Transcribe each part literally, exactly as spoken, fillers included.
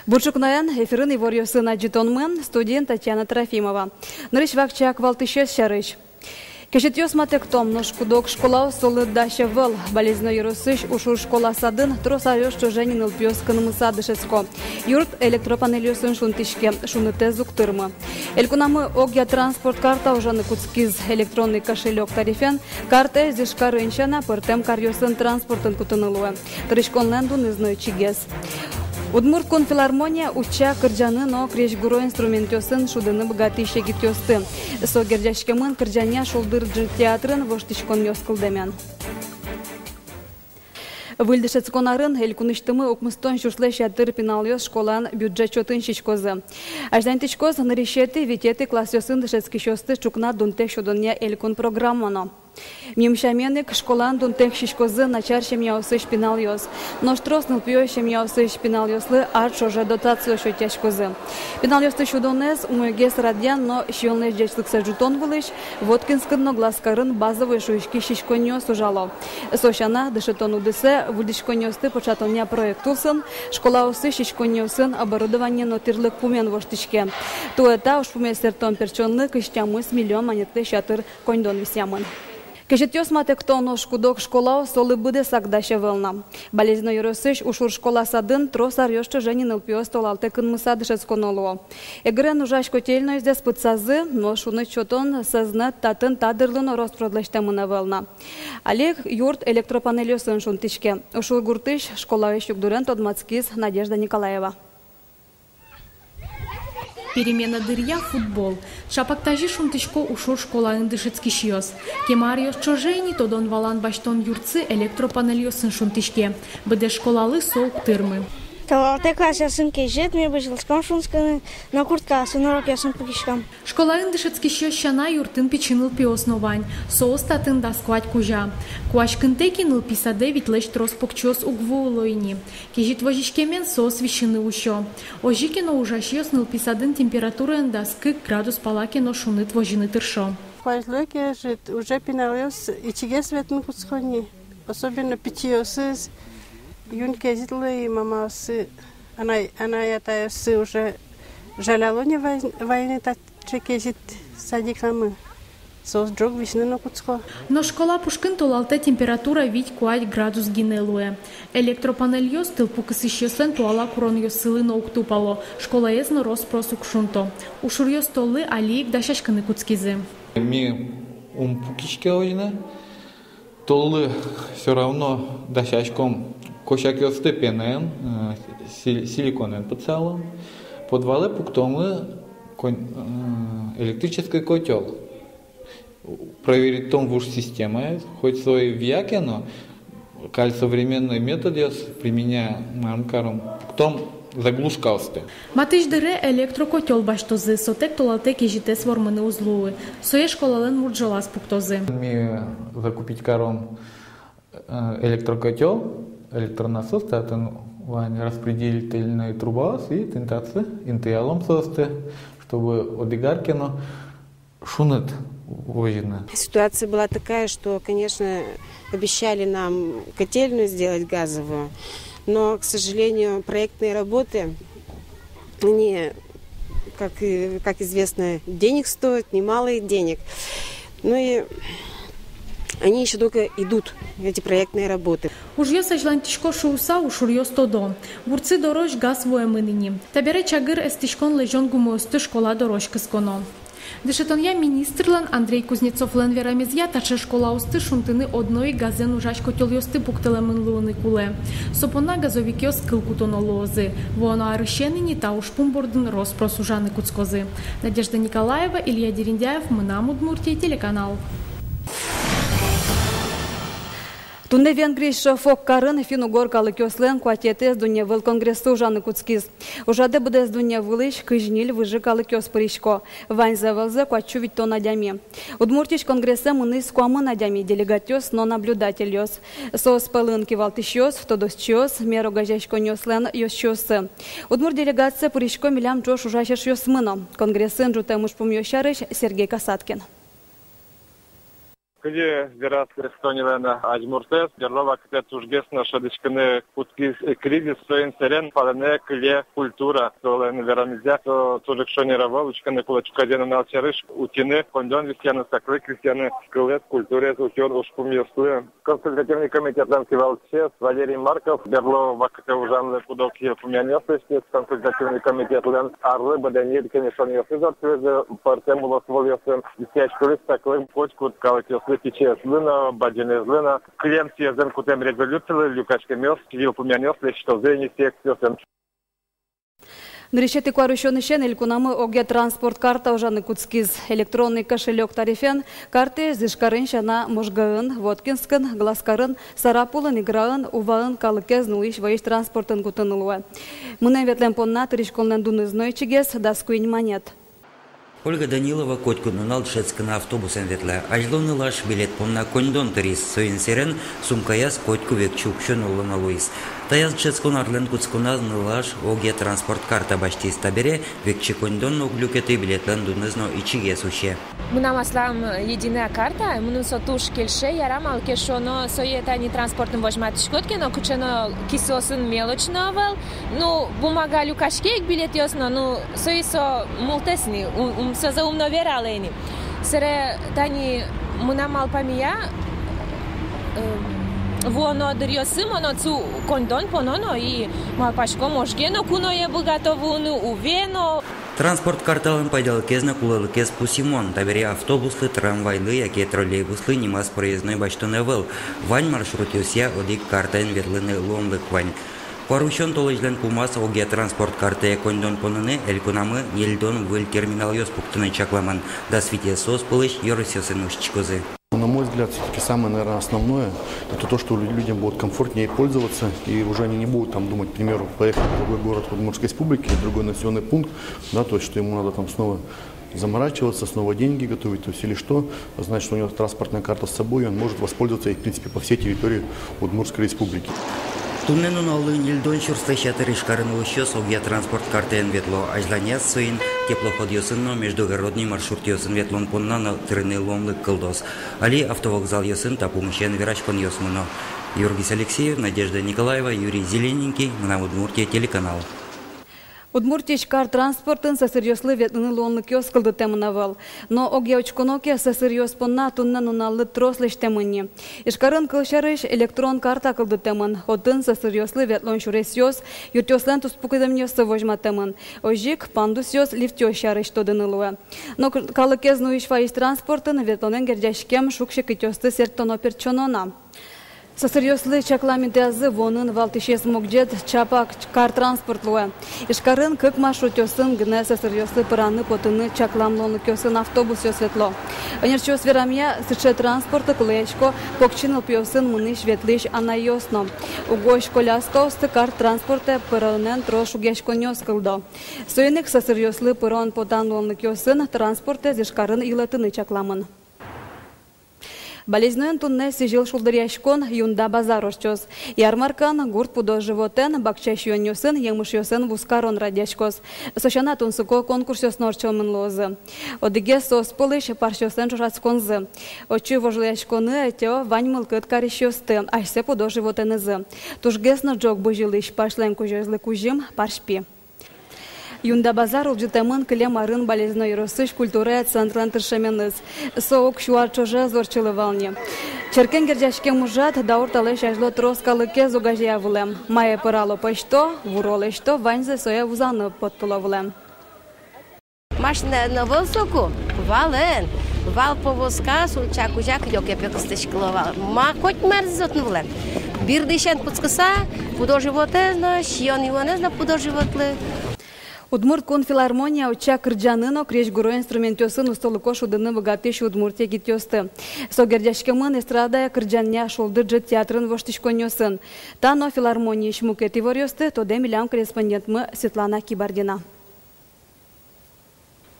Бур ӵукнаен! Эфирын иворъёсын адӟытонмы, студиын Татьяна Трофимова. Нырысь вакчияк валтӥсез сярысь. Кезьытъёс матэктон, нош куд-ог школаос солы дась ӧвӧл. Балезино ёросысь Ушур школа садын трос аръёс ӵоже ни нылпиос кынмыса дышетско. Юрт электропанельёсын шунтӥське, шунытэз уг тырмы. Элькунамы огъя транспорт карта ужаны кутскиз. Электронный кошелёк тарифен картаез Ижкарын сяна пӧртэм каръёсын транспортын кутыны луэ. Тырыськонлэн дуныз но ичигес. Удмурт кун филармония утча кырӟаны но крезьгуро инструментъёсын шудыны быгатӥсь егитъёсты. Со герӟаськемын кырӟанъя «Шулдыр ӝыт» театрын воштӥськонъёс кылдэмен. Выль дышетскон арын элькунысьтымы укмыстон сюрслэсь ятыр пиналъёс школаын бюджет чотын сиськозы. Азьланьтӥськоз нырысетӥ, витетӥ классъёсын дышетскисьёсты ӵукна дунтэк сюдонъя элькун программа но. Мим сямен ик, школаын дунтэк сиськозы начар семьяосысь пиналъёс. Нош трос нылпиё семьяосысь пиналъёслы ар ӵоже дотациос сётъяськозы. Пиналъёсты сюдонэз, умойгес радъян но сиёнлэсь ӟечлыксэ ӝутон вылысь Воткинскын но Глазкарын базовой шуиськись сиськонниос ужало. Со сяна, дышетон удысэ выльдӥськонниосты пыӵатонъя проект улсын, школаосысь сиськонниосын оборудование но тӥрлык пумен воштӥське. Туэ та ужпумез сэрттон-пертчонлы кызь тямыс миллион манетлэсь ятыр коньдон висъямын. Кезьытъёс матэктон, нош куд-ог школаос солы быдэсак дась ӧвӧл на. Балезино ёросысь Ушур школа садын трос аръёс ӵоже ни нылпиос толалтэ кынмыса дышетсконо луо. Эгырен ужась котельноездэс пытсазы, но шуныт сётон сэзнэт татын та дырлы но рос-прос лэсьтэмын ӧвӧл на. Али юрт электропанельёсын шунтӥське. Ушур гуртысь школаысь югдурен тодматскиз Надежда Николаева. Перемена дыръя футбол. Чапак тазьы шунтӥсько Ушур школаын дышетскисьёс. Кема аръёс ӵоже ини тодон-валан басьтон юртсы электропанельёсын шунтӥське. Быдэс школалы со уг тырмы. Толалтэ классъёсын кезьыт, ми бызьылӥськом шунтӥськыны, но курткаосын урокъёсын пукиськом. Школаын дышетскисьёс сяна, юртын пичи нылпиос но вань. Соос татын дас куать кузя. Куаськынтэк ик нылпи садэ витьлэсь трос покчиос уг вуыло ини. Кезьыт возиськемен соос висьыны усё. Озьы ке но ужасьёс нылпи садын температураен дас кык градус пала ке но шуныт возьыны тыршо. Куазь луэ кезьыт, уже пиналъёс ичигес ветлыны кутско ни, особенно пичиосыз, юн кезьыт луэ, мамаоссы, анай, анай-атайёссы уже жаляло ни вай-, вайыны таӵе кезьыт садикамы. Соос ӝог висьыны но кутско. Но школа пушкын толалтэ температура вить-куать градус гинэ луэ. Электропанельёс тылпу кысӥсьёслэн туала куронъёссылы но уг тупало, школаез но рос-прос уг шунто. Ушуръёс толлы али ик дасяськыны кутскизы. Ми ум пукиське озьы на. Толлы всё равно дасяськом косякъёсты пенаен, э, сил-, силиконэн пытсалом. Подвалэ пуктомы кон-, э, электрической котёл. Проверитом вуж системаез, хоть со и вия ке но, каль современной методъёс применяя, мар каром, пуктом заглушкаосты. Матысь дыре электрокотёл басьтозы, сотэк толалтэ кезьытэз вормыны уз луы. Сое школалэн мурӝолаз пуктозы. Ми закупить каром, э, электрокотёл, электронасос, татын вань распределительной трубаос, и тӥни татчы интыялом соосты, чтобы одӥг ар ке но шуныт возьыны. Ситуация была такая, что, конечно, обещали нам котельную сделать газовую, но, к сожалению, проектные работы, они, как и, как известно, денег стоят, немало денег. Ну и они ещё только идут, эти проектные работы. Ужъёс азьланьтӥсько шуыса, ушуръёс тодо: гуртсы дорозь газ вуэмын ини. Табере чагыр эстӥськон-лэзён гумыосты школа дорозь кысконо. Дышетонъя министрлэн Андрей Кузнецовлэн верамезъя, таӵе школаосты шунтыны одно ик газэн ужась котёлъёсты пуктылэмын луыны кулэ. Со понна газовикъёс кыл кутоно луозы. Вуоно арысен ини та ужпум бордын рос-прос ужаны кутскозы. Надежда Николаева, Илья Дерендяев, «Мынам Удмуртие» телеканал. Туннэ Венгриысь Шофок карын финн-угор калыкъёслэн куатетӥез дунневыл конгрессы ужаны кутскиз. Ужрадэ быдэс дунне вылысь кызь ньыль выжы калыкъёс пырисько. Ваньзэ валзэ куать сю витьтон адями. Удмуртиысь конгрессэ мынӥз куамын адями: делегатъёс но наблюдательёс. Соос пӧлын кивалтӥсьёс, тодосчиос, мер огазеяськонъёслэн ёзчиоссы. Удмурт делегацие пырисько милям ӵош ужась эшъёсмы но. Конгрессын ӝутэм ужпумъёс сярысь Сергей Касаткин. Кызьы вераз Кристонилэн азьмуртэз, берло вакытэ тужгес но шӧдӥськыны кутскиз кризис, соин сэрен палэнэ кыле культура. Солэн верамезъя, со туж ик шонер ӧвӧл, учкыны кулэ ӵуказе нунал сярысь, утьыны коньдон висъяны, саклык висъяны кылэз, культураез утён ужпумъёслы. Консультативный комитетлэн кивалтӥсез Валерий Марков берло вакытэ ужанлы куд-ог йылпумъянъёс лэсьтӥз. Консультативный комитетлэн арлы быдэ ньыль кенешонъёсыз ортчылӥзы, пӧртэм улосвылъёсын висъяськылӥз саклык котькуд калыкъёслы, пичиезлы но, бадӟымезлы но. Кылем съездын кутэм резолюцилы люкаськемъёс, йылпумъянъёс лэсьтозы ини секциосын. Нырысетӥ куарусёнысен элькунамы огъя транспорт карта ужаны кутскиз. Электронный кошелёк тарифен картаез Ижкарын сяна Можгаын, Воткинскын, Глазкарын, Сарапулын, Играын, Уваын калыкез нуллӥсь-вӧлӥсь транспортын кутыны луэ. Мынэм-ветлэм понна тыриськонлэн дуныз но ичигес, дас куинь манет. Ольга Данилова котькуд нунал дышетскыны автобусэн ветлэ. Азьло нылаш билет понна коньдон тыриз, соин сэрен сумкаяз котьку векчи уксё нуллоно луиз. Таяз дышетскон арлэн кутсконаз нылаш огъя транспорт карта басьтӥз. Табере векчи коньдон но уг люкеты, билетлэн дуныз но ичигес усе. Мынам аслам единая карта, мыным со туж кельше, яра, малы ке шуоно, сое тани транспортын возьматӥськод ке но, кыӵе но кисыосын мелочь но ӧвӧл. Ну, бумага люкаське ик билетъёс но, ну, соиз со мултэс ни, ум, ум, сое ум но вералэ ни. Сэре тани мынам малпамея, э, вуоно дыръёсы мон отчы коньдон пононо и малпасько, можге но куное быгато вуыны, уве но. Транспорт карталэн пайдалыкез но кулэлыкез пусйымон. Табере автобуслы, трамвайлы яке троллейбуслы нимаз проездной басьтон ӧвӧл. Вань маршрутъёсъя одӥг картаен ветлыны луонлык вань. Куарусён толэзьлэн пумаз огъя транспорт картае коньдон поныны элькунамы ньыльдон выль терминалъёс пуктыны чакламын. Дас витез соос пӧлысь ёросъёсын усьтӥськозы. На мой взгляд, всё-таки самое, наверное, основное, это то, что лю-, людям будет комфортнее пользоваться, и уже они не будут там думать, к примеру, поехать в другой город Удмуртской Республики, в другой населённый пункт, да, то есть, что ему надо там снова заморачиваться, снова деньги готовить, то есть, или что, значит, у него транспортная карта с собой, и он может воспользоваться ей, в принципе, по всей территории Удмуртской Республики. Туннэ нуналлы ньыльдон сюрслэсь ятыр Ижкарын улӥсьёс огъя транспорт картаен ветло. Азьланяз соин теплоходъёсын но междугородной маршрутъёсын ветлон понна но тырыны луонлык кылдоз. Али автовокзалъёсын та пумысен вераськонъёс мыно. Юргис Алексеев, Надежда Николаева, Юрий Зелененький, «Мынам Удмуртие» телеканал. Удмуртиысь кар транспортын сӧсыръёслы ветлыны луонлыкъёс кылдытэмын ӧвӧл. Но огъя учконо ке, сӧсыръёс понна туннэ нуналлы трос лэсьтэмын ни. Ижкарын, кылсярысь, электрон карта кылдытэмын. Отын сӧсыръёслы ветлон сюресъёс, юртъёслэн туспуктэмъёссы возьматэмын. Озьы ик пандусъёс, лифтъёс сярысь тодыны луэ. Но к-, калыкез нуись-ваись транспортын ветлонэн герӟаськем шуг-секытъёсты сэрттоно-пертчоно на. Сӧсыръёслы чаклам интыязы вуонын валтӥсез мугӟет чапак кар транспорт луэ. Ижкарын кык маршрутъёсын гинэ сӧсыръёслы пыраны-потыны чаклам луонлыкъёсын автобусъёс ветло. Ӧнерчиос верамъя, сыӵе транспортлы кулэясько покчи нылпиосын мынӥсь-ветлӥсь анайёс но. Угось коляскаосты кар транспортэ пырыонэн трос шугъяськонъёс кылдо. Соин ик сӧсыръёслы пырон-потан луонлыкъёсын транспортэз Ижкарын йылэтыны чакламын. Балезиноын туннэ сӥзьыл шулдыръяськон, Юнда базар ортчоз. Ярмаркаын гурт пудо-животэн, бакча сиёнъёсын, емышъёсын вузкарон радъяськоз. Со сяна тунсыко конкурсъёс но ортчемын луозы. Одӥгез соос пӧлысь — парсьёслэн ӵошатсконзы. Отчы вожвылъяськыны ӧтё вань мылкыд карисьёсты, асьсэ пудо-животэнызы. Тужгес но ӝог бызьылӥсь парсьлэн кузёезлы кузьым — парсь пи. Юнда базар улӟытэмын кылем арын Балезино ёросысь культурая центрен тыршеменыз. Со ог сю ар ӵоже ортчылэ вал ни. Черкен герӟаськем ужрад даур талэсь азьло трос калыкез огазея вылэм. Мае пӧрало, пӧзьто, вуро, лэсьто — ваньзэ сое вузаны поттыло вылэм. Машинаен но ӧвӧл соку, валэн. Вал повозка, сульчак, кузя кыдёке пе кыстӥськыло вал. Ма коть марзэ отын вылэм. Бирдысен кутскыса, пудо-животэз но, сиён-юонэз но пудо-животлы. Удмурт кун филармония утча кырӟаны но крезьгуро инструментъёсын устолыко шудыны быгатӥсь удмурт егитъёсты. Со герӟаськемын эстрадая кырӟанъя «Шулдыр ӝыт» театрын воштӥськонъёсын. Та но филармониысь мукет иворъёсты тодэ милям корреспондентмы Светлана Кибардина.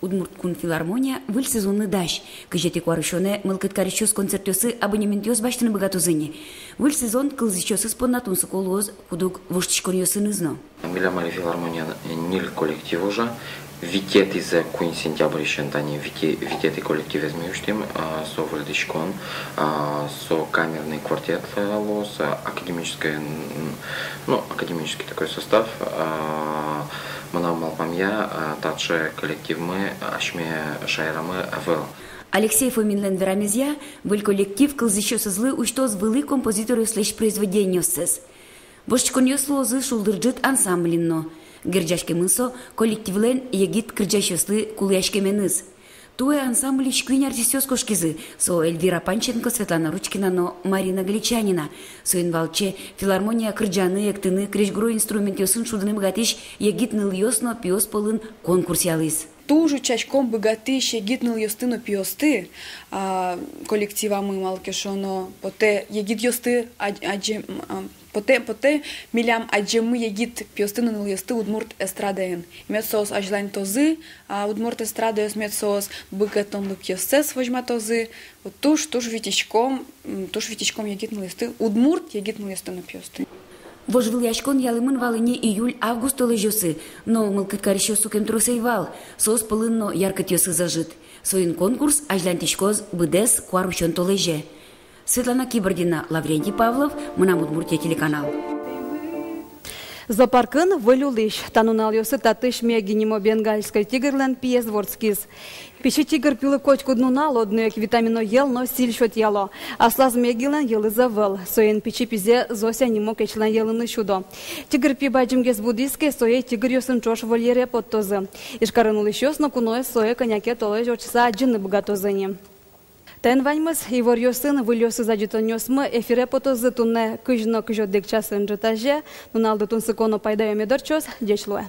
Удмурт кун филармония выль сезонлы дась. Кызетӥ куарусёнэ мылкыд карисьёс концертъёсы абонементъёс басьтыны быгатозы ни. Выль сезон кылзӥсьёсыз понна тунсыко луоз куд-ог воштӥськонъёсыныз но. Милям али филармонияын ньыль коллектив ужа. Витетӥзэ куинь сентябрысен тани вите-, витетӥ коллективез ми усьтӥм, а, со выльдӥськон, а, со камерный квартет, а, луоз, а, академической, м, ну, академический такой состав, а, мынам малпамъя, а, таӵе коллективмы асьме шаерамы ӧвӧл. Алексей Фоминлэн верамезъя, выль коллектив кылзӥсьёсызлы усьтоз вылӥ композиторъёслэсь произведениоссэс. Воштӥськонъёс луозы «Шулдыр ӝыт» ансамблин но. Герӟаськемын со коллективлэн егит кырӟасьёслы кулэяськеменыз. Туэ ансамбльысь куинь артистъёс кошкизы, со Эльвира Панченко, Светлана Ручкина но Марина Галичанина. Соин валче филармония кырӟаны, эктыны, крезьгуро инструментъёсын шудыны быгатӥсь егит нылъёс но пиос пӧлын конкурс ялӥз. Туж утчаськом быгатӥсь егит нылъёсты но пиосты, а, коллективамы, малы ке шуоно, потэ егитъёсты адӟ-, адӟем-, а, потэ, потэ милям адӟеммы егит пиосты но нылъёсты удмурт эстрадаын. Мед соос азьланьтозы, а, удмурт эстрадаез, мед соос быгатонлыкъёссэс возьматозы. Вот туж, туж витиськом, м, туж витиськом егит нылъёсты, удмурт егит нылъёсты но пиосты. Вожвылъяськон ялэмын вал ини июль-август толэзьёсы, но мылкыд карисьёс сокем трос ӧй вал, соос пӧлын но яркытъёсыз ӧжыт. Соин конкурс азьланьтӥськоз быдэс куарусён толэзе. Светлана Кибардина, Лаврентий Павлов, «Мынам Удмуртие» телеканал. Зоопаркын выль улӥсь. Та нуналъёсы татысь Мегги нимо бенгальской тигрлэн пиез вордскиз. Пичи тигр пилы котькуд нунал одно ик витамино йӧл но сӥль сётъяло. Аслаз Меггилэн йӧлыз ӧвӧл. Соин пичи пизэ Зося нимо кечлэн йӧлыныз сюдо. Тигр пи бадӟымгес будӥз ке, сое тигръёсын ӵош вольере поттозы. Ижкарын улӥсьёс но куноос сое кӧня ке толэзь ортчыса адӟыны быгатозы ини. Таин ваньмыз. Иворъёсын выльёсыз адӟытонъёсмы эфире потозы туннэ кызь но кызь одӥг часын ӝытазе. Нуналды тунсыко но пайдаё мед ортчоз. Ӟеч луэ.